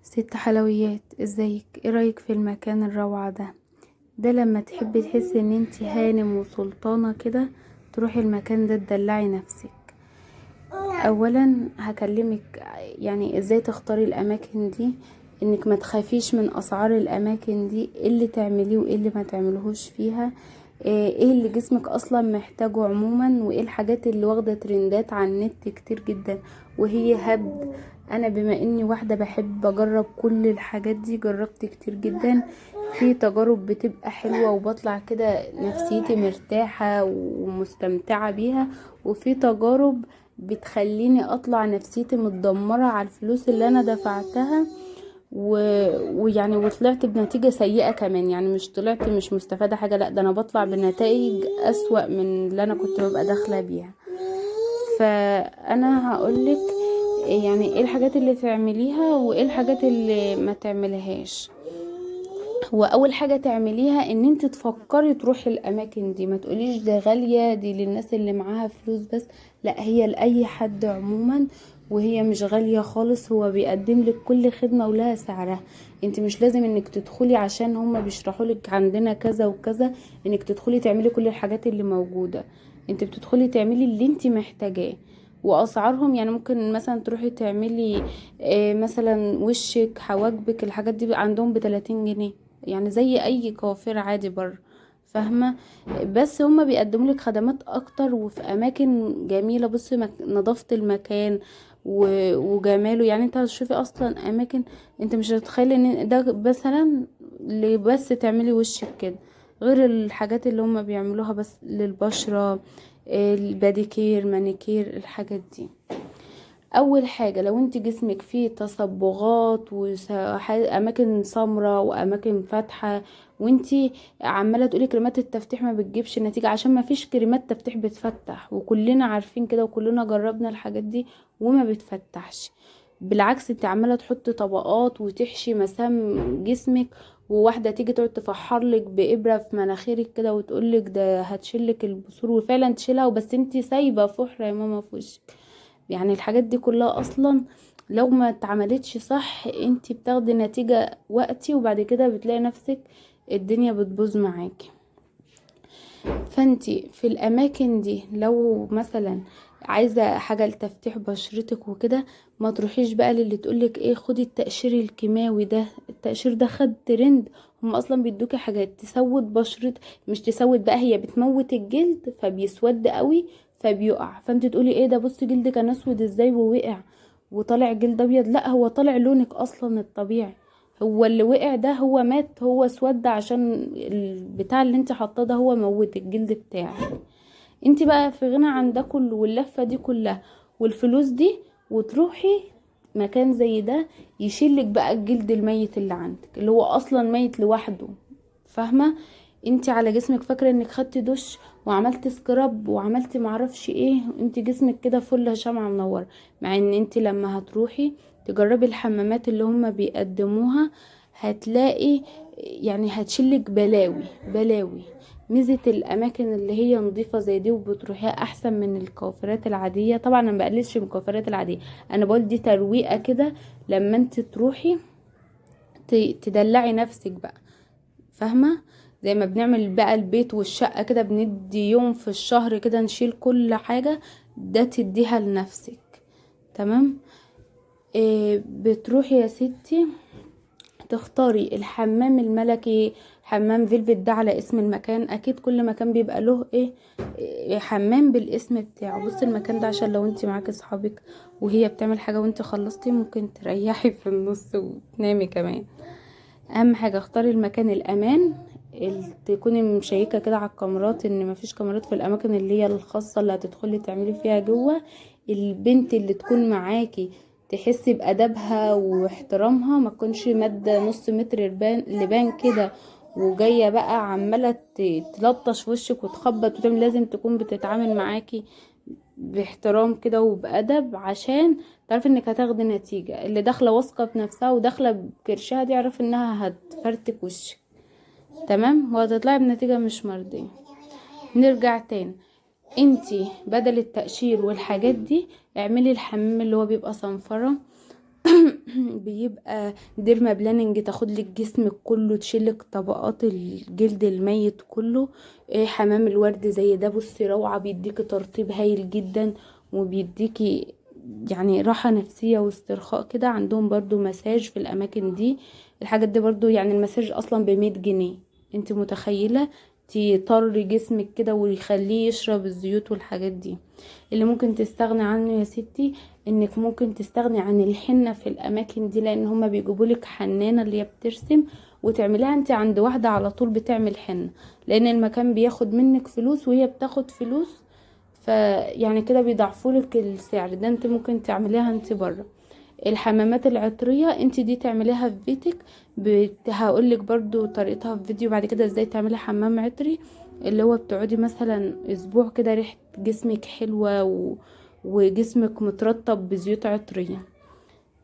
ست حلويات، ازيك؟ ايه رايك في المكان الروعة ده؟ ده لما تحبي تحسي ان انتي هانم وسلطانه كده تروحي المكان ده تدلعي نفسك. اولا هكلمك يعني ازاي تختاري الاماكن دي، انك ما تخافيش من اسعار الاماكن دي، ايه اللي تعمليه وايه اللي ما تعملهوش فيها، ايه اللي جسمك اصلا محتاجه عموما، وايه الحاجات اللي واخده ترندات على النت كتير جدا وهي هبد. انا بما اني واحدة بحب اجرب كل الحاجات دي، جربت كتير جدا في تجارب بتبقى حلوة وبطلع كده نفسيتي مرتاحة ومستمتعه بيها، وفي تجارب بتخليني اطلع نفسيتي متدمره على الفلوس اللي انا دفعتها ويعني وطلعت بنتيجة سيئة كمان، يعني مش طلعت مش مستفادة حاجة، لا ده انا بطلع بنتائج اسوأ من اللي انا كنت ببقى داخلة بيها. فانا هقولك يعني ايه الحاجات اللي تعمليها وايه الحاجات اللي ما تعملهاش. هو اول حاجة تعمليها ان انت تفكري تروحي الاماكن دي، ما تقوليش ده غالية دي للناس اللي معاها فلوس بس، لا هي لأي حد عموما، وهي مش غالية خالص. هو بيقدم لك كل خدمة ولها سعرها، انت مش لازم انك تدخلي عشان هما بيشرحوا لك عندنا كذا وكذا انك تدخلي تعملي كل الحاجات اللي موجودة، انت بتدخلي تعملي اللي انت محتاجاه. واسعارهم يعني ممكن مثلا تروحي تعملي مثلا وشك حواجبك الحاجات دي عندهم ب30 جنيه، يعني زي اي كوافير عادي بره، فاهمه؟ بس هما بيقدموا لك خدمات اكتر وفي اماكن جميلة. بصي نظافة المكان وجماله، يعني انت هتشوفي اصلا اماكن انت مش هتتخيلي ان ده مثلا اللي بس تعملي وشك كده، غير الحاجات اللي هما بيعملوها بس للبشره، الباديكير مانيكير الحاجات دي. اول حاجة لو انت جسمك فيه تصبغات واماكن سمراء واماكن فاتحة، وانت عماله تقولي كريمات التفتيح ما بتجيبش نتيجة، عشان ما فيش كريمات تفتيح بتفتح، وكلنا عارفين كده وكلنا جربنا الحاجات دي وما بتفتحش. بالعكس انت عماله تحطي طبقات وتحشي مسام جسمك، وواحدة تيجي تقعد تفحرلك بابره في مناخيرك كده وتقولك ده هتشيلك البثور، وفعلا تشيلها، وبس انت سايبه فحره يا ماما في وشك. يعني الحاجات دي كلها اصلا لو ما اتعملتش صح انت بتاخدي نتيجة وقتي، وبعد كده بتلاقي نفسك الدنيا بتبوظ معاكي. فانت في الاماكن دي لو مثلا عايزة حاجة لتفتيح بشرتك وكده، ما تروحيش بقى للي تقولك ايه خدي التقشير الكيماوي ده، التقشير ده خد ترند. هم اصلا بيدوكي حاجات تسود بشرت، مش تسود بقى، هي بتموت الجلد فبيسود قوي فبيقع. فانت تقولي ايه ده، بصي جلدي كان اسود ازاي ووقع وطالع جلد ابيض، لا هو طالع لونك اصلا الطبيعي، هو اللي وقع ده هو مات، هو اسود عشان البتاع اللي انت حاطاه ده هو موت الجلد بتاعك. انت بقى في غنى عن ده كله واللفه دي كلها والفلوس دي، وتروحي مكان زي ده يشيلك بقى الجلد الميت اللي عندك اللي هو اصلا ميت لوحده، فاهمه؟ انت على جسمك فاكره انك خدتي دش وعملت scrub وعملتي معرفش ايه، انت جسمك كده فل شمعة منورة، مع ان انت لما هتروحي تجربي الحمامات اللي هما بيقدموها هتلاقي يعني هتشيلك بلاوي بلاوي. ميزة الأماكن اللي هي نظيفة زي دي وبتروحيها أحسن من الكوافيرات العادية. طبعا أنا مبقللش من الكوافيرات العادية، أنا بقول دي ترويقة كده لما انت تروحي تدلعي نفسك بقى، فاهمة؟ زي ما بنعمل بقى البيت والشقة كده، بندي يوم في الشهر كده نشيل كل حاجة، ده تديها لنفسك، تمام؟ بتروحي يا ستي تختاري الحمام الملكي، حمام فيلفت ده على اسم المكان، اكيد كل مكان بيبقى له ايه حمام بالاسم بتاعه. بصي المكان ده عشان لو انت معاكي اصحابك وهي بتعمل حاجة وانت خلصتي ممكن تريحي في النص وتنامي كمان. اهم حاجة اختاري المكان الامان، اللي تكوني مشيكه كده على الكاميرات ان مفيش كاميرات في الاماكن اللي هي الخاصة اللي هتدخلي تعملي فيها جوه. البنت اللي تكون معاكي تحسي بادبها واحترامها، ما تكونش مادة نص متر لبان كده وجاية بقى عماله تلطش في وشك وتخبط وتعمل، لازم تكون بتتعامل معاكي باحترام كده وبأدب عشان تعرفي انك هتاخدي نتيجة. اللي داخلة واثقة في نفسها وداخلة بكرشها دي اعرفي انها هتفرتك وشك، تمام؟ وهتطلعي بنتيجة مش مرضية. نرجع تاني، انتي بدل التقشير والحاجات دي اعملي الحمام اللي هو بيبقى صنفرة بيبقى dermaplaning تاخد لك جسمك كله، تشيلك طبقات الجلد الميت كله. حمام الورد زي ده بصي روعة، بيديكي ترطيب هايل جدا، وبيديكي يعني راحة نفسية واسترخاء كده. عندهم برضو مساج في الأماكن دي، الحاجات دي برضو يعني المساج أصلا ب100 جنيه، انت متخيلة؟ تطر جسمك كده ويخليه يشرب الزيوت والحاجات دي. اللي ممكن تستغني عنه يا ستي انك ممكن تستغني عن الحنة في الاماكن دي، لان هما بيجيبولك حنانة اللي هي بترسم وتعمليها انت عند واحدة على طول بتعمل حنة، لان المكان بياخد منك فلوس وهي بتاخد فلوس، فيعني كده بيضعفولك السعر ده. انت ممكن تعمليها انت بره. الحمامات العطرية انت دي تعمليها في بيتك، هقولك برضو طريقتها في فيديو بعد كده ازاي تعملي حمام عطري، اللي هو بتقعدي مثلا اسبوع كده ريحة جسمك حلوة وجسمك مترطب بزيوت عطرية.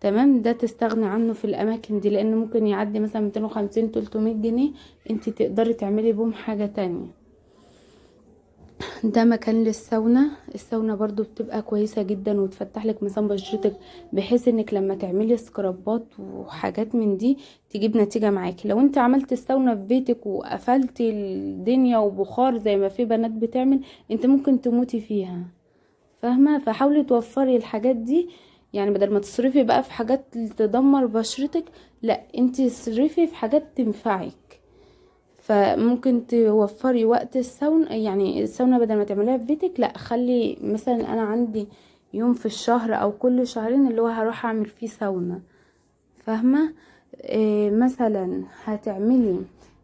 تمام، ده تستغني عنه في الاماكن دي، لان ممكن يعدي مثلا 250 300 جنيه، انت تقدري تعملي بهم حاجة تانية. ده مكان للساونا، الساونا برضو بتبقى كويسة جدا وتفتح لك مسام بشرتك، بحيث انك لما تعملي سكرابات وحاجات من دي تجيب نتيجة معاكي. لو انت عملت الساونا في بيتك وقفلتي الدنيا وبخار زي ما في بنات بتعمل، انت ممكن تموتي فيها، فاهمة؟ فحاولي توفري الحاجات دي، يعني بدل ما تصرفي بقى في حاجات تدمر بشرتك، لا انت صرفي في حاجات تنفعك. فممكن توفري وقت الساونا، يعني الساونا بدل ما تعمليها في بيتك، لا خلي مثلا انا عندي يوم في الشهر او كل شهرين اللي هو هروح اعمل فيه ساونا، فاهمة؟ إيه مثلا هتعملي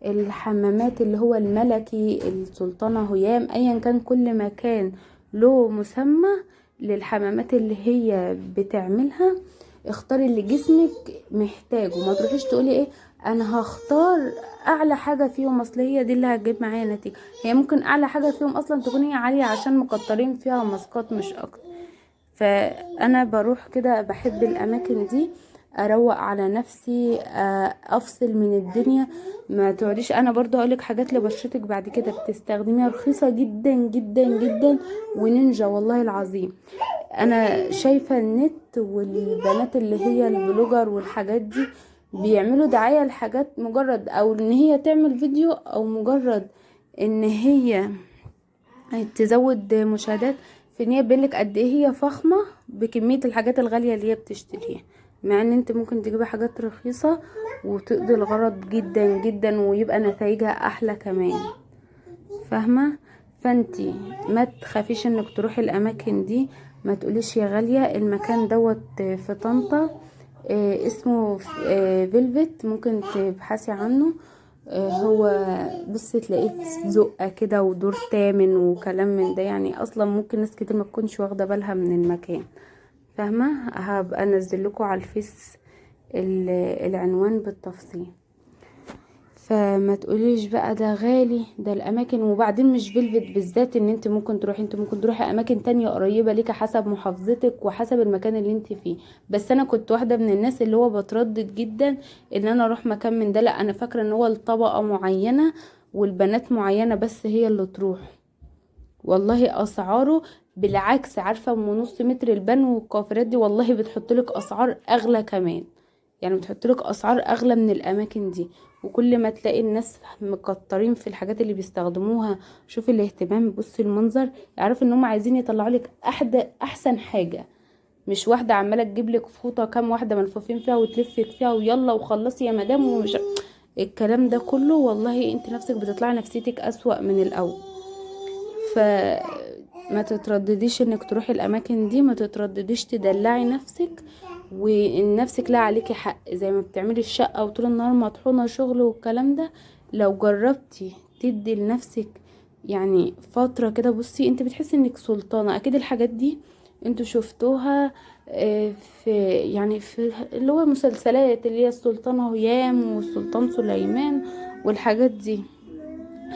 الحمامات اللي هو الملكي، السلطانة هيام، ايا كان كل مكان له مسمى للحمامات اللي هي بتعملها. اختاري اللي جسمك محتاجه، ما تروحيش تقولي ايه انا هختار اعلى حاجة فيهم اصل هي دي اللي هتجيب معايا نتيجة. هي ممكن اعلى حاجة فيهم اصلا تكون هي عالية عشان مكترين فيها ماسكات مش اكتر. فانا بروح كده بحب الاماكن دي، اروق على نفسي، افصل من الدنيا. ما تقعديش، انا برضو هقولك حاجات لبشرتك بعد كده بتستخدميها رخيصة جدا جدا جدا ونينجا والله العظيم. انا شايفة النت والبنات اللي هي ال blogger والحاجات دي بيعملوا دعاية لحاجات مجرد او ان هي تعمل فيديو او مجرد ان هي تزود مشاهدات، في ان هي بيقولك قد ايه هي فخمة بكمية الحاجات الغالية اللي هي بتشتريها، مع ان انت ممكن تجيبي حاجات رخيصة وتقضي الغرض جدا جدا ويبقى نتائجها احلى كمان، فاهمة؟ فانتي ما تخافيش انك تروحي الاماكن دي، ما تقوليش يا غالية. المكان دوت في طنطا، اسمه فيلفت، ممكن تبحثي عنه. هو بصي تلاقيه في زقة كده ودور تامن وكلام من ده، يعني اصلا ممكن ناس كتير ما تكونش واخدة بالها من المكان، فاهمة؟ هبقى انزل لكم على الفيس العنوان بالتفصيل. فما تقوليش بقى ده غالي ده الاماكن. وبعدين مش فيلفت بالذات ان انت ممكن تروحي، انت ممكن تروحي اماكن تانية قريبة ليكي حسب محافظتك وحسب المكان اللي انت فيه. بس انا كنت واحدة من الناس اللي هو بتردد جدا ان انا اروح مكان من ده، لا انا فاكرة ان هو الطبقة معينة والبنات معينة بس هي اللي تروح. والله اسعاره بالعكس، عارفة من نص متر البن والكوافيرات دي والله بتحطلك اسعار اغلى كمان، يعني بتحطلك اسعار اغلى من الاماكن دي. وكل ما تلاقي الناس مكترين في الحاجات اللي بيستخدموها، شوفي الاهتمام، بصي المنظر، اعرفي ان هم عايزين يطلعوا لك احسن حاجة، مش واحدة عماله تجيب لك فوطه كام واحدة ملفوفين فيها وتلفك فيها ويلا وخلصي يا مدام ومش الكلام ده كله. والله انت نفسك بتطلعي نفسيتك اسوأ من الاول. فما تتردديش انك تروحي الاماكن دي، ما تتردديش تدلعي نفسك، وان نفسك لا عليكي حق زي ما بتعملي الشقة وطول النهار مطحونة شغل والكلام ده. لو جربتي تدي لنفسك يعني فترة كده، بصي انت بتحسي انك سلطانة. اكيد الحاجات دي انتوا شفتوها، في يعني في اللي هو مسلسلات اللي هي السلطانة هيام والسلطان سليمان والحاجات دي،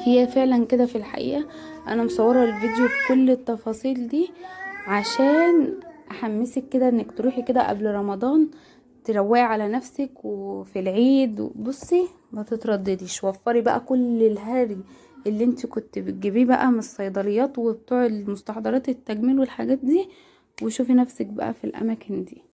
هي فعلا كده في الحقيقة. انا مصورة الفيديو بكل التفاصيل دي عشان احمسك كده انك تروحي كده قبل رمضان، تروقي على نفسك وفي العيد. بصي ما تتردديش، وفري بقى كل الهري اللي انت كنت بتجيبيه بقى من الصيدليات وبتوع المستحضرات التجميل والحاجات دي، وشوفي نفسك بقى في الاماكن دي.